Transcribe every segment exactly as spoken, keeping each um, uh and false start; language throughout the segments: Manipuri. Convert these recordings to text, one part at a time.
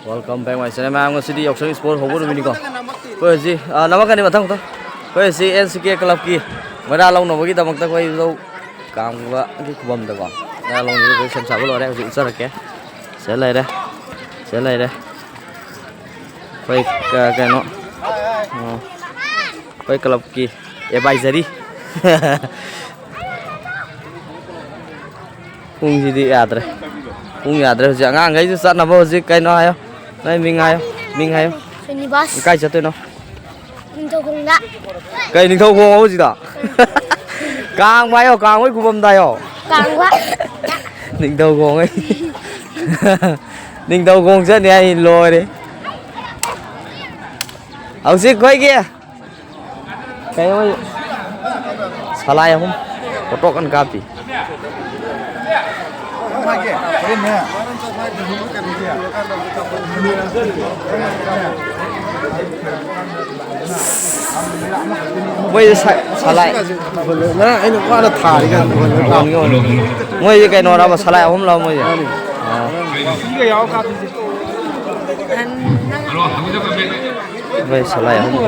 Welcome back my channel. ꯃꯌꯥꯝ, ꯉꯁꯤꯗꯤ ꯌꯥꯎꯁꯪ ꯏꯁꯄꯣꯔꯠ ꯍꯧꯕ ꯅꯨꯃꯤꯠꯅꯤꯀꯣ꯫ ꯑꯩꯈꯣꯏ ꯍꯧꯖꯤꯛ, ꯑꯥ, ꯅꯝꯃꯛꯀꯅꯤ ꯃꯊꯪ ꯃꯊꯪ꯫ ꯑꯩꯈꯣꯏ ꯍꯧꯖꯤꯛ ꯑꯦꯟ ꯁꯤ ꯀꯦ ꯀ꯭ꯂꯕꯀꯤ ꯃꯩꯔꯥ ꯂꯧꯅꯕꯒꯤꯗꯃꯛꯇ ꯑꯩꯈꯣꯏ ꯂꯧ ꯀꯥꯡꯕꯒꯤ ꯈꯨꯕꯝꯗꯀꯣ꯫ ꯃꯩꯔꯥ ꯂꯧꯅꯕꯒꯤ ꯑꯩꯈꯣꯏ ꯁꯦꯝ ꯁꯥꯕ ꯂꯣꯏꯔꯦ꯫ ꯍꯧꯖꯤꯛ ꯎꯠꯆꯔꯛꯀꯦ꯫ ꯁꯤꯗ ꯂꯩꯔꯦ꯫ ꯁꯤꯗ ꯂꯩꯔꯦ꯫ ꯑꯩꯈꯣꯏ ꯀ-, ꯀꯩꯅꯣ, ꯑꯣ, ꯑꯩꯈꯣꯏ ꯀ꯭ꯂꯕꯀꯤ ꯑꯦꯗꯚꯥꯏꯖꯔꯤ꯫ ꯄꯨꯡꯁꯤꯗꯤ ꯌꯥꯗ꯭ꯔꯦ꯫ ꯄꯨꯡ ꯌꯥꯗ꯭ꯔꯦ ꯍꯧꯖꯤꯛ꯫ ꯑꯉꯥꯡꯈꯩꯁꯨ ꯆꯠꯅꯕ ꯍꯧꯖꯤꯛ ꯀꯩꯅꯣ ꯍꯥꯏꯌꯣ꯫ ꯅꯣꯏ ꯃꯤꯡ ꯍꯥꯏꯌꯣ꯫ ꯃꯤꯡ ꯍꯥꯏꯌꯣ꯫ ꯁ꯭ꯔꯤꯅꯤꯕꯥꯁ꯫ ꯀꯥꯏ ꯆꯠꯇꯣꯏꯅꯣ? ꯅꯤꯡꯊꯧꯈꯣꯡꯗ꯫ ꯀꯩ ꯅꯤꯡꯊꯧꯈꯣꯡ ꯍꯧꯖꯤꯛꯇ? ꯀꯥꯡꯕ ꯍꯥꯏꯌꯣ, ꯀꯥꯡꯕꯒꯤ ꯈꯨꯕꯝꯗ ꯍꯥꯏꯌꯣ꯫ ꯀꯥꯡꯕ꯫ ꯅꯤꯡꯊꯧꯈꯣꯡ ꯍꯥꯏ꯫ ꯅꯤꯡꯊꯧꯈꯣꯡ ꯆꯠꯅꯤ ꯍꯥꯏ, ꯂꯣꯏꯔꯦ꯫ ꯍꯧꯖꯤꯛ ꯑꯩꯈꯣꯏꯒꯤ ꯀꯩꯅꯣ, ꯁꯂꯥꯏ ꯑꯍꯨꯝ ꯐꯣꯇꯣ ꯀꯟꯅ ꯀꯥꯞꯄꯤ꯫ ꯃꯣꯏꯁꯦ ꯁ-, ꯁꯂꯥꯏ꯫ ꯉꯔꯥꯡ ꯑꯩꯅ ꯋꯥꯅ ꯊꯥꯔꯤ ꯀꯥꯟꯗ ꯄꯨꯍꯜꯂꯒ ꯀꯥꯞꯄꯤ꯫ ꯃꯣꯏꯁꯦ ꯀꯩꯅꯣꯔꯕ, ꯁꯂꯥꯏ ꯑꯍꯨꯝꯂꯕ ꯃꯣꯏꯁꯦ? ꯃꯥꯅꯤ꯫ ꯑꯥ꯫ ꯃꯤꯒ ꯌꯥꯎꯔ ꯀꯥꯞꯄꯤꯁꯦ꯫ ꯃꯣꯏ ꯁꯂꯥꯏ ꯑꯍꯨꯝ ꯀꯣ꯫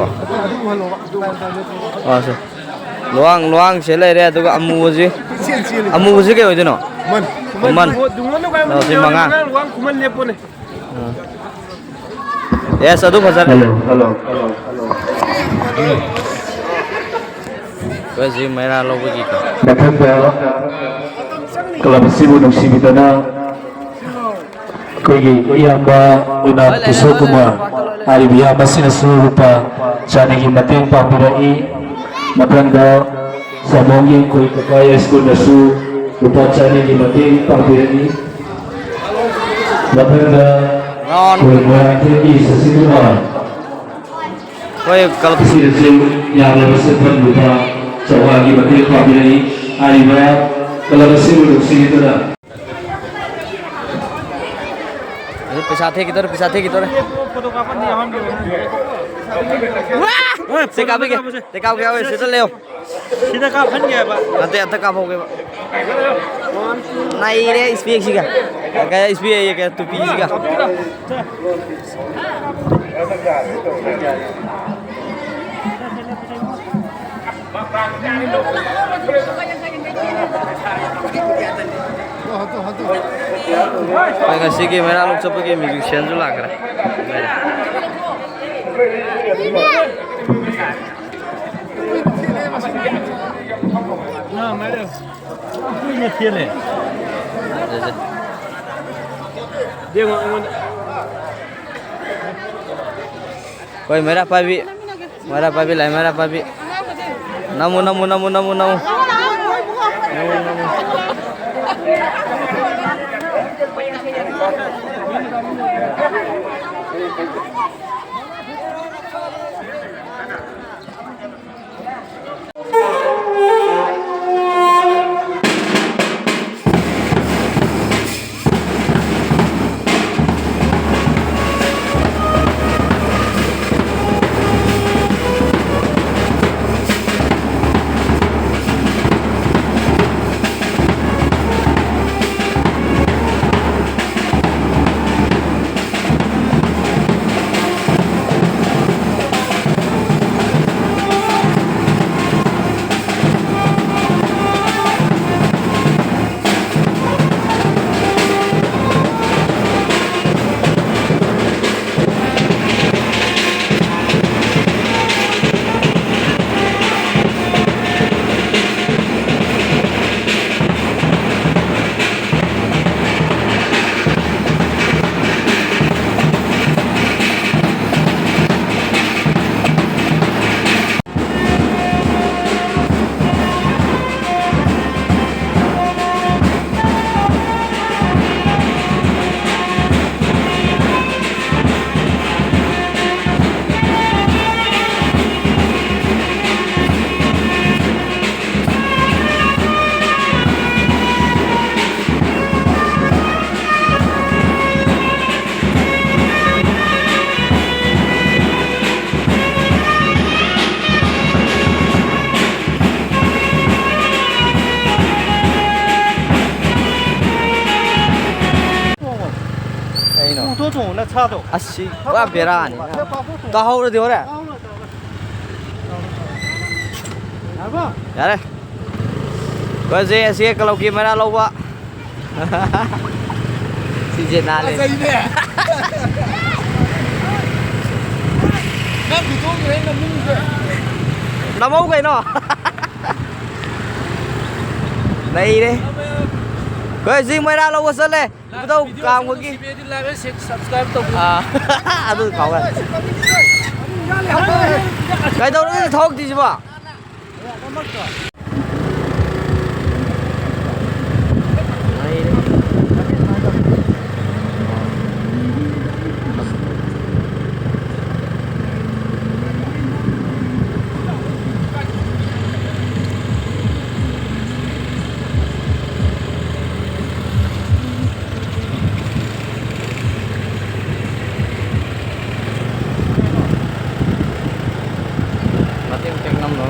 ꯑꯥ, ꯁꯦ꯫ ꯂꯨꯋꯥꯡ, ꯂꯨꯋꯥꯡꯁꯦ ꯂꯩꯔꯦ, ꯑꯗꯨꯒ ꯑꯃꯨꯕꯁꯤ, ꯏꯆꯦꯟ ꯆꯦꯜꯂꯤ꯫ ꯑꯃꯨꯕꯁꯤ ꯀꯩ ꯑꯣꯏꯗꯣꯏꯅꯣ? ꯈꯨꯃꯟ꯫ ꯈꯨꯃꯟ꯫ ꯈꯨꯃꯟ꯫ ꯗꯨꯡꯉꯣꯟ ꯗꯨꯡꯉꯣꯟ ꯑꯣ, ꯁꯤ ꯃꯉꯥ꯫ ꯂꯨꯋꯥꯡ ꯈꯨꯃꯟ ꯂꯦꯞꯄꯣꯅꯦ꯫ ꯑꯥ꯫ ꯌꯦꯁ, ꯑꯗꯨ ꯐꯖꯔꯦ꯫ Hello, hello, hello, hello. ꯑꯩꯈꯣꯏ ꯍꯧꯖꯤꯛ ꯃꯩꯔꯥ ꯂꯧꯕꯒꯤꯀꯣ꯫ ꯃꯊꯪꯗ ꯀ꯭ꯂꯕ ꯑꯁꯤꯕꯨ ꯅꯨꯡꯁꯤꯕꯤꯗꯨꯅ ꯑꯩꯈꯣꯏꯒꯤ ꯏꯌꯥꯝꯕ ꯎꯅꯥꯝ ꯀꯤꯁꯣꯔ ꯀꯨꯃꯥꯔ ꯍꯥꯏꯔꯤꯕ ꯏꯌꯥꯝꯕ ꯑꯁꯤꯅꯁꯨ ꯂꯨꯄꯥ ꯆꯥꯅꯤꯒꯤ ꯃꯇꯦꯡ ꯄꯥꯡꯕꯤꯔꯛꯏ꯫ ꯃꯊꯪꯗ ꯁꯥꯃꯣꯝꯒꯤ ꯑꯩꯈꯣꯏ ꯀꯀꯥ ꯌꯥꯏꯁ꯭ꯀꯨꯜꯅꯁꯨ ꯂꯨꯄꯥ ꯆꯥꯅꯤꯒꯤ ꯃꯇꯦꯡ ꯄꯥꯡꯕꯤꯔꯛꯏ꯫ ꯃꯊꯪꯗ ꯑꯩꯈꯣꯏ ꯃꯣꯏꯔꯥꯡꯊꯦꯝꯒꯤ ꯁꯁꯤꯀꯨꯃꯥꯔ ꯑꯩꯈꯣꯏ ꯀ꯭ꯂꯕ ꯑꯁꯤꯗꯁꯨ ꯌꯥꯝꯂꯕ ꯁꯦꯟꯐꯝ ꯂꯨꯄꯥ ꯆꯥꯝꯃꯉꯥꯒꯤ ꯃꯇꯦꯡ ꯄꯥꯡꯕꯤꯔꯛꯏ꯫ ꯍꯥꯏꯔꯤꯕ ꯀ꯭ꯂꯕ ꯑꯁꯤꯕꯨ ꯅꯨꯡꯁꯤꯕꯤꯗꯨꯅ ꯑꯗꯨ ꯄꯩꯁꯥ ꯊꯦꯛꯈꯤꯗꯣꯔꯦ, ꯄꯩꯁꯥ ꯊꯦꯛꯈꯤꯗꯣꯔꯦ꯫ ꯐꯣꯇꯣ ꯀꯥꯞꯄꯗꯤ ꯌꯥꯎꯍꯟꯒꯦ꯫ ꯁꯦ ꯀꯥꯞꯄꯤꯒꯦ, ꯁꯦ ꯀꯥꯞꯄꯤꯒꯦ, ꯍꯣꯏ, ꯁꯤꯗ ꯂꯩꯌꯣ꯫ ꯁꯤꯗ ꯀꯥꯞꯍꯟꯒꯦ ꯍꯥꯏꯕ꯫ ꯅꯠꯇꯦ, ꯑꯝꯇ ꯀꯥꯞꯍꯧꯒꯦꯕ꯫ ꯅꯩꯔꯦ ꯏꯁꯄꯦꯛꯁꯤꯒ꯫ ꯀꯩ ꯏꯁꯄꯦꯛ ꯑꯌꯦ, ꯀꯩ ꯇꯨꯄꯤꯁꯤꯒ꯫ ꯑꯩꯈꯣꯏ ꯉꯁꯤꯒꯤ ꯃꯩꯔꯥ ꯂꯣꯛ ꯆꯠꯄꯒꯤ ꯃ꯭ꯌꯨꯖꯤꯛꯁꯤꯌꯥꯟꯁꯨ ꯂꯥꯛꯈ꯭ꯔꯦ꯫ ꯀꯨꯏꯅ ꯊꯦꯜꯂꯦ꯫ ꯌꯦꯡꯉꯣ ꯑꯩꯉꯣꯟꯗ꯫ ꯍꯣꯏ, ꯃꯩꯔꯥ ꯄꯥꯏꯕꯤ, ꯃꯩꯔꯥ ꯄꯥꯏꯕꯤ ꯂꯥꯛꯑꯦ, ꯃꯩꯔꯥ ꯄꯥꯏꯕꯤ꯫ ꯅꯝꯃꯨ, ꯅꯝꯃꯨ, ꯅꯝꯃꯨ, ꯅꯝꯃꯨ, ꯅꯝꯃꯨ꯫ ꯅꯝꯃꯨ, ꯅꯝꯃꯨ꯫ ꯅꯁꯥꯗꯣ꯫ ꯑꯁ, ꯁꯤ ꯄꯨꯔꯥ ꯕꯦꯔꯥꯅꯤ꯫ ꯇꯥꯍꯧꯔꯗꯤ ꯍꯣꯔꯦꯟ꯫ ꯌꯥꯔꯦ꯫ ꯑꯩꯈꯣꯏ ꯍꯧꯖꯤꯛ ꯑꯁꯤ ꯀ꯭ꯂꯕꯀꯤ ꯃꯩꯔꯥ ꯂꯧꯕ꯫ ꯁꯤꯁꯦ ꯅꯥꯜꯂꯦ꯫ ꯐꯖꯩꯅꯦ꯫ ꯅꯪ ꯈꯨꯗꯣꯡꯗꯨꯗ ꯑꯩꯅ ꯅꯤꯡꯁꯦ꯫ ꯅꯝꯍꯧ ꯀꯩꯅꯣ꯫ ꯅꯩꯔꯦ꯫ ꯑꯩꯈꯣꯏ ꯍꯧꯖꯤꯛ ꯃꯩꯔꯥ ꯂꯧꯕ ꯆꯠꯂꯦ꯫ ꯏꯕꯨꯙꯧ ꯀꯥꯡꯕꯒꯤ꯫ ꯑꯥ, ꯑꯗꯨ ꯀꯥꯎꯔꯦ꯫ ꯀꯩꯗꯧꯔꯒꯦ ꯊꯣꯛꯇ꯭ꯔꯤꯁꯤꯕꯣ? ꯃꯇꯦꯛ ꯃꯇꯦꯛ ꯅꯝꯂꯣ꯫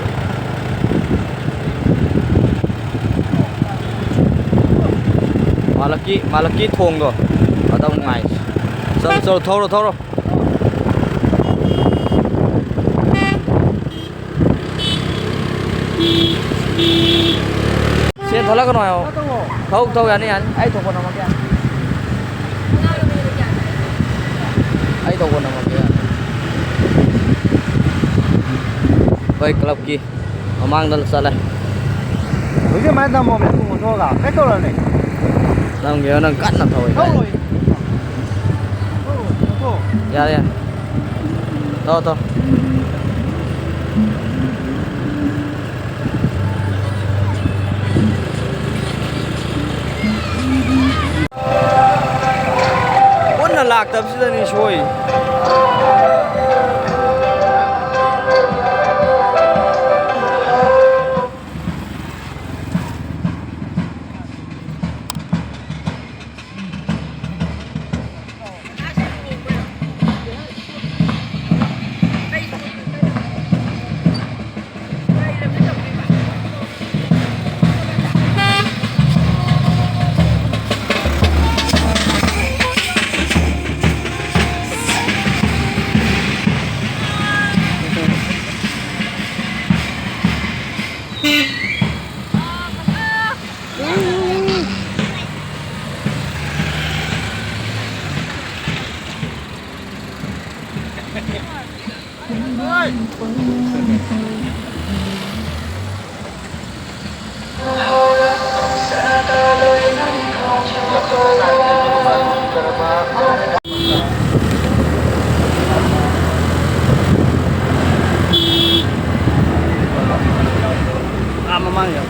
ꯃꯥꯂꯛꯀꯤ, ꯃꯥꯂꯛꯀꯤ ꯊꯣꯡꯗꯣ ꯑꯗꯨꯝ ꯉꯥꯏ꯫ ꯆꯠꯂꯣ, ꯆꯠꯂꯣ, ꯊꯧꯔꯣ, ꯊꯧꯔꯣ꯫ ꯁꯦ ꯊꯣꯛꯂꯛꯀꯅꯣ ꯍꯥꯏꯌꯣ꯫ ꯊꯧ, ꯊꯧ, ꯌꯥꯅꯤ, ꯌꯥꯅꯤ꯫ ꯑꯩ ꯊꯣꯛꯄ ꯅꯝꯃꯛꯀꯦ, ꯌꯥꯅꯤ꯫ ꯑꯩ ꯊꯣꯛꯄ ꯅꯝꯃꯛꯀꯦ, ꯌꯥꯅꯤ꯫ ꯑꯩꯈꯣꯏ ꯀ꯭ꯂꯕꯀꯤ ꯃꯃꯥꯡꯗ ꯆꯠꯂꯦ꯫ ꯍꯧꯖꯤꯛ ꯑꯗꯨꯃꯥꯏꯅ ꯇꯝꯃꯣ, ꯃꯦꯁꯀꯨꯝ ꯑꯣꯟꯊꯣꯛꯑꯒ꯫ ꯀꯩ ꯇꯧꯔꯅꯤ? ꯅꯪꯒꯤꯔꯣ, ꯅꯪ ꯀꯟꯅ ꯊꯧꯋꯦ꯫ ꯊꯧꯔꯣꯏ꯫ ꯊꯧꯔꯣꯏ, ꯊꯧꯔꯣꯏ꯫ ꯌꯥꯔꯦ, ꯌꯥꯔꯦ꯫ ꯊꯧ, ꯊꯧ꯫ ꯄꯨꯟꯅ ꯂꯥꯛꯇꯕꯁꯤꯗꯅꯤ ꯁꯣꯏ꯫ ꯑꯥ, ꯃꯃꯥꯡ ꯌꯧ꯫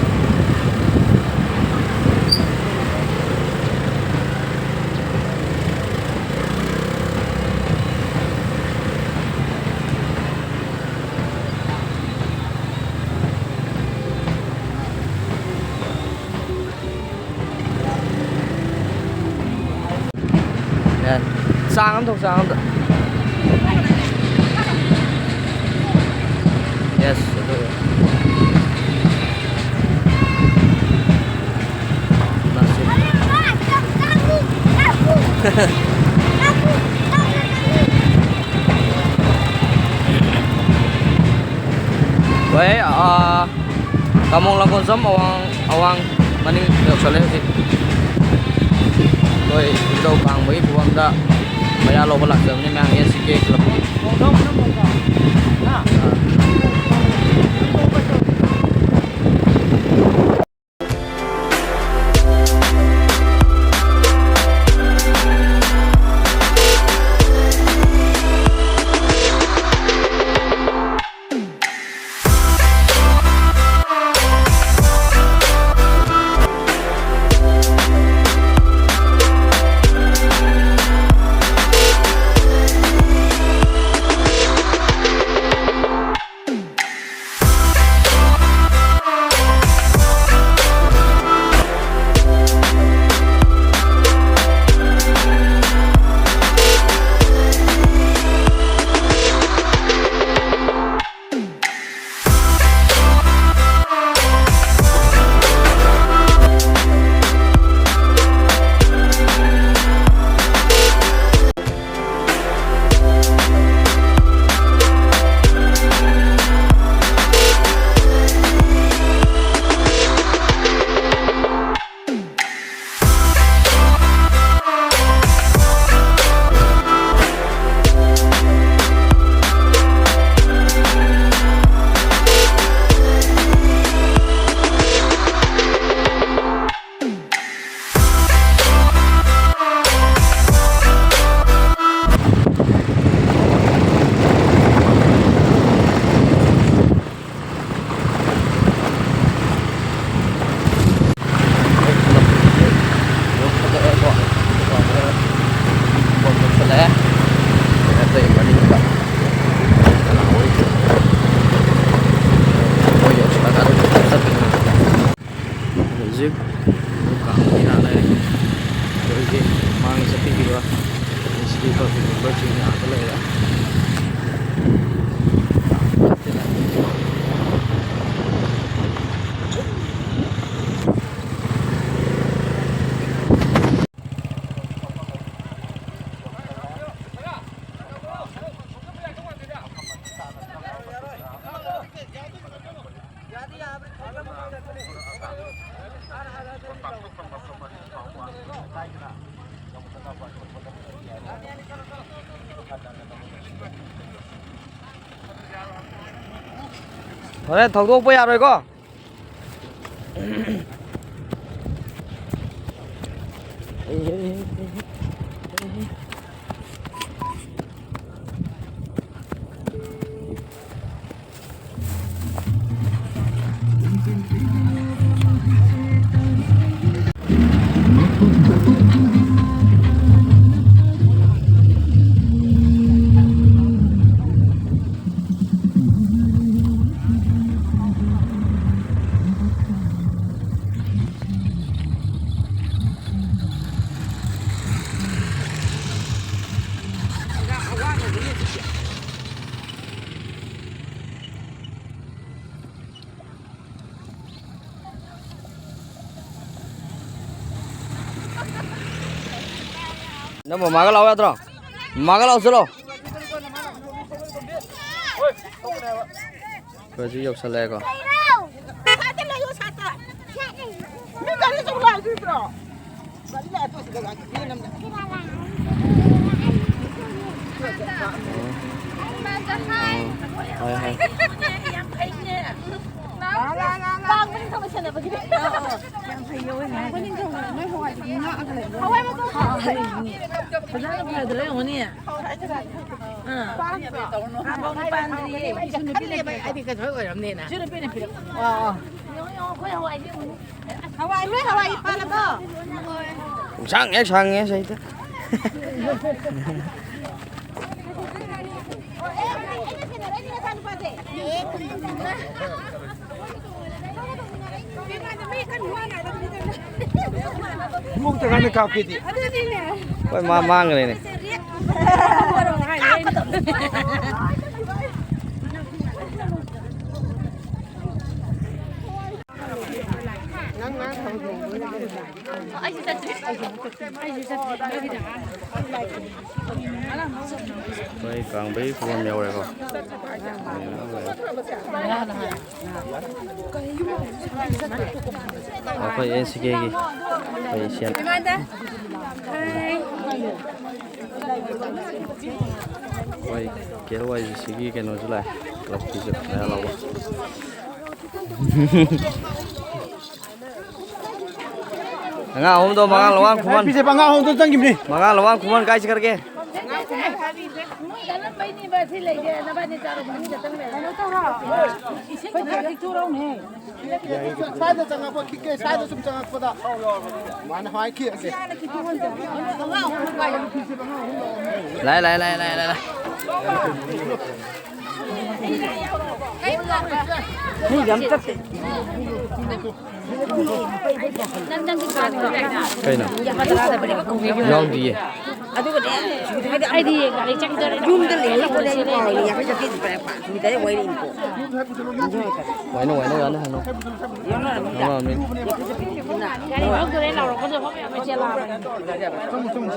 ꯌꯥꯔꯦ꯫ ꯆꯥꯡ ꯑꯝ ꯊꯣꯛ, ꯆꯥꯡ ꯑꯝꯗ꯫ Yes, ꯑꯗꯨ꯫ That's it. ꯍꯣꯏ, ꯑꯥ, ꯇꯥꯃꯣ ꯂꯥꯡꯒꯣꯜꯖꯝ ꯑꯋꯥꯡ, ꯑꯋꯥꯡ ꯃꯅꯤꯡ ꯌꯧꯁꯜꯂꯦ ꯍꯧꯖꯤꯛ꯫ ꯑꯩꯈꯣꯏ ꯏꯕꯨꯙꯧ ꯀꯥꯡꯕꯒꯤ ꯈꯨꯕꯝꯗ ꯃꯌꯥ ꯂꯧꯕ ꯂꯥꯛꯆꯕꯅꯤ ꯃꯌꯥꯝ, ꯑꯦꯁ ꯁꯤ ꯀꯦ ꯀ꯭ꯂꯕꯀꯤ꯫ ꯑꯥ꯫ ꯃꯦꯝꯕꯔꯁꯤꯡ ꯑꯥꯗ ꯂꯩꯔꯦ꯫ ꯍꯣꯔꯦꯟ ꯊꯧꯗꯣꯛꯄ ꯌꯥꯔꯣꯏꯀꯣ꯫ ꯅꯪ ꯃꯃꯥꯒ ꯂꯥꯛꯑꯣ ꯌꯥꯗ꯭ꯔꯣ? ꯃꯃꯥꯒ ꯂꯥꯛꯑꯣ ꯆꯠꯂꯣ꯫ ꯑꯩꯈꯣꯏꯁꯨ ꯌꯧꯁꯜꯂꯛꯑꯦꯀꯣ꯫ ꯍꯣꯏ, ꯍꯣꯏ꯫ ꯐꯖꯅ ꯐꯗ꯭ꯔꯥ ꯌꯦꯡꯉꯨꯅꯦ꯫ ꯑꯥ꯫ ꯍꯥꯞꯄꯧꯅꯦ ꯄꯥꯟꯗ꯭ꯔꯤꯌꯦ꯫ ꯏꯁꯨ ꯅꯨꯄꯤ ꯂꯩꯇꯦ꯫ ꯑꯩꯗꯤ ꯀꯩꯅꯣ ꯑꯣꯏꯔꯝꯅꯤꯅ꯫ ꯏꯁꯨ ꯅꯨꯄꯤꯅ ꯄꯤꯔꯛꯄ꯫ ꯑꯣ, ꯑꯣ꯫ ꯌꯦꯡꯉꯣ, ꯌꯦꯡꯉꯣ, ꯑꯩꯈꯣꯏ ꯍꯋꯥꯏꯗꯤ ꯌꯦꯡꯉꯨꯅꯦ꯫ ꯍꯋꯥꯏ, ꯅꯣꯏ ꯍꯋꯥꯏ ꯄꯥꯜꯂꯕꯣ? ꯄꯨꯡꯁꯥꯡ ꯍꯦꯛ ꯁꯥꯡꯉꯦ ꯁꯤꯗ꯫ ꯈꯣꯡꯎꯞꯇ ꯀꯥꯟꯗ ꯀꯥꯞꯀꯦꯗꯤ꯫ ꯑꯗꯨꯅꯤꯅꯦ꯫ ꯍꯣꯏ, ꯃꯥ ꯃꯥꯡꯈ꯭ꯔꯦꯅꯦ꯫ ꯑꯩꯈꯣꯏ ꯀꯥꯡꯕꯩ ꯈꯨꯕꯝ ꯌꯧꯔꯦꯀꯣ꯫ ꯑꯩꯈꯣꯏ ꯑꯦꯟ ꯁꯤ ꯀꯦꯒꯤ ꯑꯩꯈꯣꯏ ꯏꯆꯦ꯫ ꯑꯩꯈꯣꯏ ꯀꯦ ꯋꯥꯏ ꯖꯤ ꯁꯤꯒꯤ ꯀꯩꯅꯣꯁꯨ ꯂꯥꯛꯑꯦ, ꯀ꯭ꯂꯕꯀꯤꯁꯨ ꯃꯌꯥ ꯂꯥꯎꯕ꯫ ꯑꯉꯥꯡ ꯑꯍꯨꯝꯗꯣ ꯃꯉꯥ ꯂꯋꯥꯡ ꯈꯨꯃꯟ꯫ ꯄꯤꯁꯦ ꯑꯉꯥꯡ ꯑꯍꯨꯝꯗꯣ ꯆꯪꯈꯤꯕꯅꯦ꯫ ꯃꯉꯥ ꯂꯋꯥꯡ ꯈꯨꯃꯟ ꯀꯥꯏ ꯆꯠꯈ꯭ꯔꯒꯦ? ꯃꯣꯏ ꯀꯜꯂꯝꯕꯩꯅꯦꯕ ꯁꯤ ꯂꯩꯁꯦ, ꯅꯕꯥꯅꯤ ꯆꯥꯔꯣ, ꯃꯅꯨꯡꯗ ꯆꯪ ꯂꯩꯔꯣ꯫ ꯀꯩꯅꯣ ꯇꯧꯔꯣ, ꯏꯁꯤꯡ ꯈꯔ ꯈꯤꯛꯊꯣꯔꯛꯎꯅꯦ꯫ ꯁ꯭ꯋꯥꯏꯗ ꯆꯪꯉꯛꯄ ꯈꯤꯛꯀꯦ, ꯁ꯭ꯋꯥꯏꯗ ꯁꯨꯝ ꯆꯪꯉꯛꯄꯗ꯫ ꯃꯥꯅ ꯍꯥꯏ ꯈꯤꯛꯑꯒꯦ꯫ ꯂꯥꯏ, ꯂꯥꯏ, ꯂꯥꯏ, ꯂꯥꯏ, ꯂꯥꯏ, ꯂꯥꯏ꯫ ꯃꯤ ꯌꯥꯝ ꯆꯠꯇꯦ꯫ ꯀꯩꯅꯣ? ꯌꯥꯎꯗꯤꯌꯦ꯫ ꯑꯗꯨꯒꯅꯦ, ꯑꯩꯗꯤ ꯒꯥꯔꯤ ꯆꯪꯗꯔꯦ꯫ ꯌꯨꯝꯗ ꯂꯩꯍꯜꯂꯛꯄꯅꯦ ꯑꯩ ꯄꯥꯎꯅꯦ, ꯌꯥꯡꯈꯩ ꯆꯠꯄꯤꯗꯤ ꯄꯤꯔꯛꯄ꯫ ꯅꯨꯃꯤꯠ ꯇꯔꯦꯠ ꯋꯥꯏꯔꯛꯏꯅꯤꯀꯣ꯫ ꯋꯥꯏꯅꯧ, ꯋꯥꯏꯅꯧ, ꯌꯥꯅꯤ, ꯍꯥꯏꯅꯧ꯫ ꯌꯥꯎꯅꯔꯝꯅꯤꯗ꯫ ꯌꯥꯎꯅꯔꯝꯅꯤ꯫ ꯌꯥꯡꯈꯩ ꯆꯠꯄꯤꯗꯨꯅ꯫ ꯒꯥꯔꯤ ꯂꯧꯗꯣꯔꯦ ꯂꯥꯎꯔꯛꯄꯗꯨꯗ ꯃꯌꯥꯝ ꯆꯦꯜꯂꯛꯑꯕꯅꯤ꯫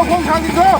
ꯈꯣꯡ ꯊꯥꯡꯖꯤꯜꯂꯣ꯫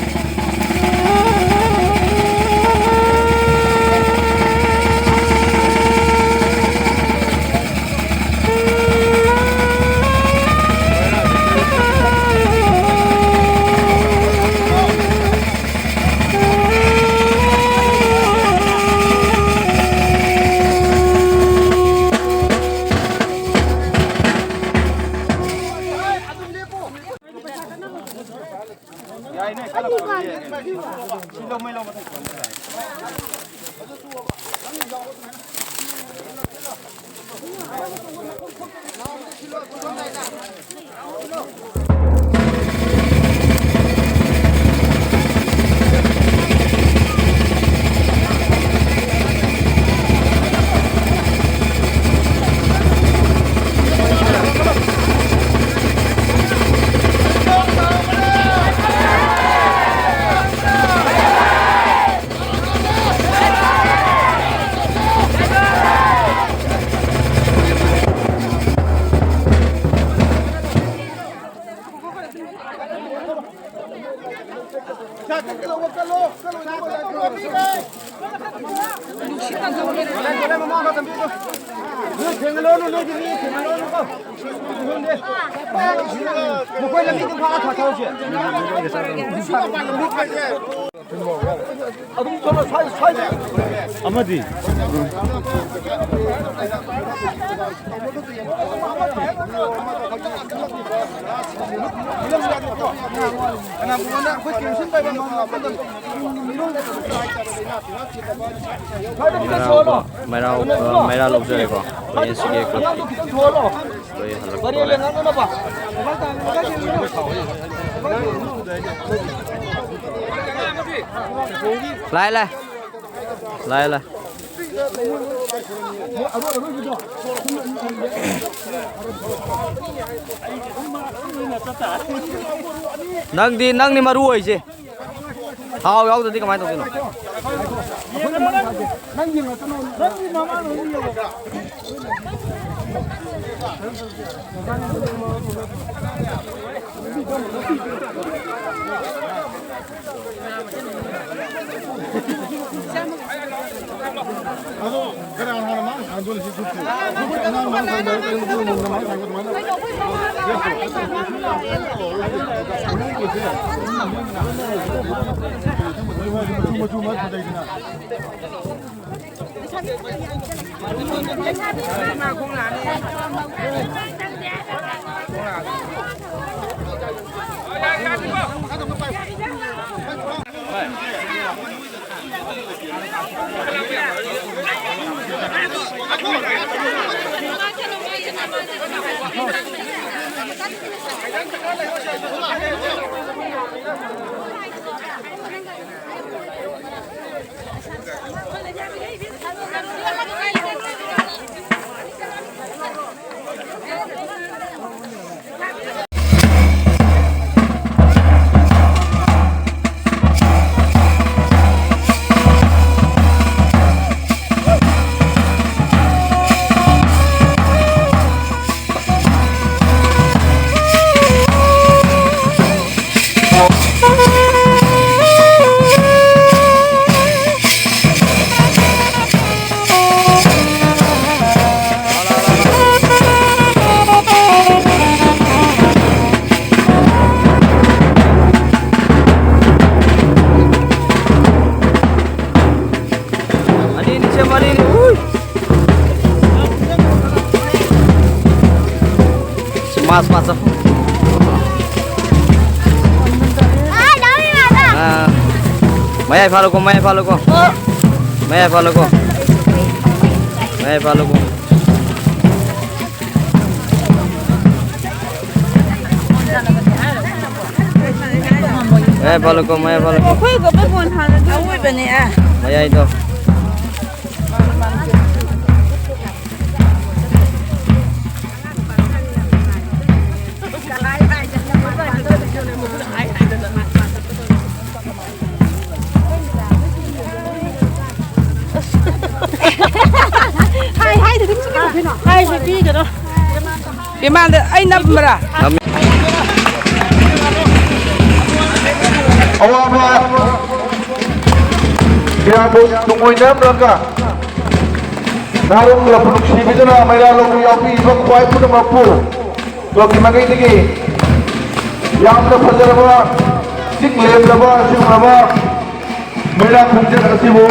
ꯃꯈꯣꯏ ꯂꯝꯕꯤꯗꯨ ꯐꯥꯔ ꯊꯥꯊꯧꯁꯦ꯫ ꯑꯗꯨꯝ ꯆꯠꯂꯣ, ꯁ꯭ꯋꯥꯏ, ꯁ꯭ꯋꯥꯏꯗ꯫ ꯑꯃꯗꯤ? ꯀꯅꯥꯒꯨꯝꯕꯅ ꯑꯩꯈꯣꯏ ꯀꯦꯟꯁꯤꯟ ꯇꯧꯕ ꯉꯝꯃꯛꯄꯗ ꯃꯩꯔꯥ, ꯃꯩꯔꯥ, ꯑ, ꯃꯩꯔꯥ ꯂꯧꯖꯔꯦꯀꯣ꯫ ꯑꯦꯟ ꯁꯤ ꯀꯦ ꯀ꯭ꯂꯕꯀꯤ꯫ ꯂꯣꯏ ꯍꯜꯂꯛꯇꯣꯔꯦ꯫ ꯂꯥꯛꯑꯦ, ꯂꯥꯛꯑꯦ꯫ ꯂꯥꯛꯑꯦ, ꯂꯥꯛꯑꯦ꯫ ꯅꯪꯗꯤ, ꯅꯪꯅꯤ ꯃꯔꯨ ꯑꯣꯏꯁꯦ꯫ ꯊꯥꯎ ꯌꯥꯎꯗ꯭ꯔꯗꯤ ꯀꯃꯥꯏꯅ ꯇꯧꯗꯣꯏꯅꯣ? ꯑꯗꯣ ꯀꯅꯥ ꯍꯥꯟꯅ ꯃꯥꯡ ꯊꯥꯡꯗꯣꯏꯅꯣ? ꯁꯤ ꯆꯨꯞꯄꯨ꯫ ꯑꯉꯥꯡ ꯃꯥꯡ ꯊꯥꯡꯗꯣꯏꯔꯣ? ꯀꯩꯅꯣ ꯃꯥꯡ ꯊꯥꯡꯗꯣꯏ ꯑꯗꯨꯃꯥꯏꯅ? ꯃꯆꯨ ꯃꯆꯨ ꯃꯥ ꯐꯖꯩꯗꯅ꯫ ꯑꯅꯤꯅꯤ, ꯁꯦ, ꯃꯔꯤꯅꯤ꯫ ꯎꯏ! ꯃꯥꯁ, ꯃꯥꯁ꯫ ꯑꯥ, ꯃꯌꯥꯏ ꯐꯥꯜꯂꯨꯀꯣ, ꯃꯌꯥꯏ ꯐꯥꯜꯂꯨꯀꯣ꯫ ꯃꯌꯥꯏ ꯐꯥꯜꯂꯨꯀꯣ꯫ ꯃꯌꯥꯏ ꯐꯥꯜꯂꯨꯀꯣ꯫ ꯃꯌꯥꯏ ꯐꯥꯜꯂꯨꯀꯣ, ꯃꯌꯥꯏ ꯐꯥꯜꯂꯨꯀꯣ꯫ ꯑꯩꯈꯣꯏ ꯒꯣꯄꯜ ꯕꯣꯟ ꯍꯥꯟꯅ ꯑꯋꯣꯏꯕꯅꯦ, ꯑ꯫ ꯃꯌꯥꯏꯗꯣ꯫ ꯍꯥꯏ, ꯍꯥꯏꯗ ꯑꯗꯨꯝ ꯆꯠꯀꯅꯤ ꯀꯩꯅꯣ꯫ ꯍꯥꯏꯁꯦ ꯄꯤꯒꯅꯣ꯫ ꯏꯃꯥꯟꯗ ꯑꯩ ꯅꯝꯕ꯭ꯔꯥ? ꯅꯝꯃꯤ꯫ ꯃꯌꯥꯝꯕꯨ ꯇꯨꯡꯑꯣꯏꯅꯔꯝꯂꯒ ꯅꯍꯥꯔꯣꯜ ꯀ꯭ꯂꯕ ꯅꯨꯡꯁꯤꯕꯤꯗꯨꯅ ꯃꯩꯔꯥ ꯂꯧꯕ ꯌꯥꯎꯕꯤꯔꯤꯕ ꯈ꯭ꯋꯥꯏ ꯄꯨꯝꯅꯃꯛꯄꯨ ꯀ꯭ꯂꯕꯀꯤ ꯃꯥꯏꯀꯩꯗꯒꯤ ꯌꯥꯝꯅ ꯐꯖꯔꯕ ꯆꯤꯡ ꯂꯦꯝꯂꯕ ꯑꯁꯤꯒꯨꯝꯂꯕ ꯃꯩꯔꯥ ꯈꯣꯡꯆꯠ ꯑꯁꯤꯕꯨ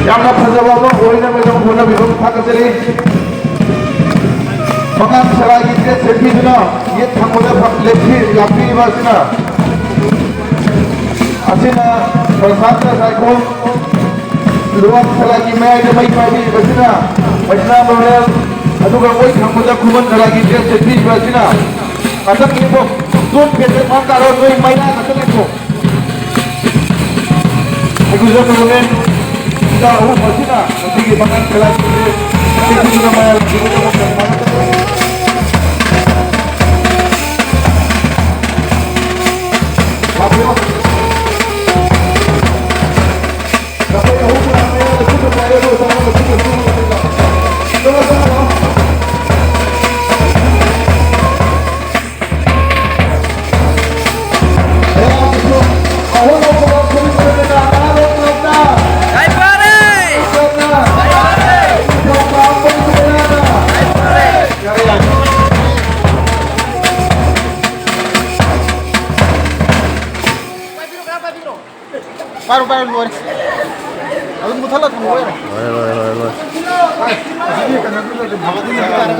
ꯌꯥꯝꯅ ꯐꯖꯕ ꯑꯃ ꯑꯣꯏꯅꯕꯒꯤꯗꯃꯛ ꯍꯣꯠꯅꯕꯤꯕ ꯊꯥꯒꯠꯆꯔꯤ꯫ ꯃꯉꯥꯡ ꯁꯂꯥꯏꯒꯤ ꯗ꯭ꯔꯦꯁ ꯁꯦꯠꯄꯤꯗꯨꯅ ꯌꯦꯠ ꯊꯪꯕꯗ ꯂꯦꯞꯄꯤ-, ꯂꯥꯛꯄꯤꯔꯤꯕ ꯑꯁꯤꯅ, ꯑꯁꯤꯅ ꯄ꯭ꯔꯁꯥꯟꯇ ꯁꯥꯏꯈꯣꯝ, ꯂꯨꯋꯥꯡ ꯁꯂꯥꯏꯒꯤ ꯃꯌꯥꯏꯗ ꯃꯩ ꯄꯥꯏꯕꯤꯔꯤꯕꯁꯤꯅ ꯃꯩꯁꯅꯥ ꯃꯣꯔꯦꯜ, ꯑꯗꯨꯒ ꯑꯣꯏ ꯊꯪꯕꯗ ꯈꯨꯃꯟ ꯁꯂꯥꯏꯒꯤ ꯗ꯭ꯔꯦꯁ ꯁꯦꯠꯄꯤꯔꯤꯕ ꯑꯁꯤꯅ ꯉꯥꯛꯇꯪ ꯂꯦꯞꯄꯣ꯫ ꯗꯣꯟ ꯐꯦꯠꯇ ꯃꯥꯡ ꯇꯥꯔꯣ, ꯅꯣꯏ ꯃꯩꯔꯥ ꯉꯥꯛꯇꯪ ꯂꯦꯞꯄꯣ꯫ ꯑꯩꯈꯣꯏ ꯖꯒꯣꯏꯔꯣꯜ ꯏꯆꯥ ꯑꯍꯨꯝ ꯑꯁꯤꯅ ꯉꯁꯤꯒꯤ ꯃꯉꯥꯡ ꯁꯂꯥꯏꯁꯤꯡꯁꯦ ꯃꯌꯥꯝ ꯄꯥꯏꯔꯣ, ꯄꯥꯏꯔꯣ, ꯂꯣꯏꯔꯦ꯫ ꯑꯗꯨꯝ ꯃꯨꯊꯠꯂ ꯊꯝꯃꯣ ꯀꯩꯅꯣ꯫ ꯂꯣꯏꯔꯦ, ꯂꯣꯏꯔꯦ, ꯂꯣꯏꯔꯦ, ꯂꯣꯏꯔꯦ꯫ ꯑꯁꯤꯗꯤ ꯀꯩꯅꯣꯗꯨꯗ ꯑꯗꯨꯝ ꯍꯥꯞꯄꯗꯤ ꯌꯥꯔꯦ꯫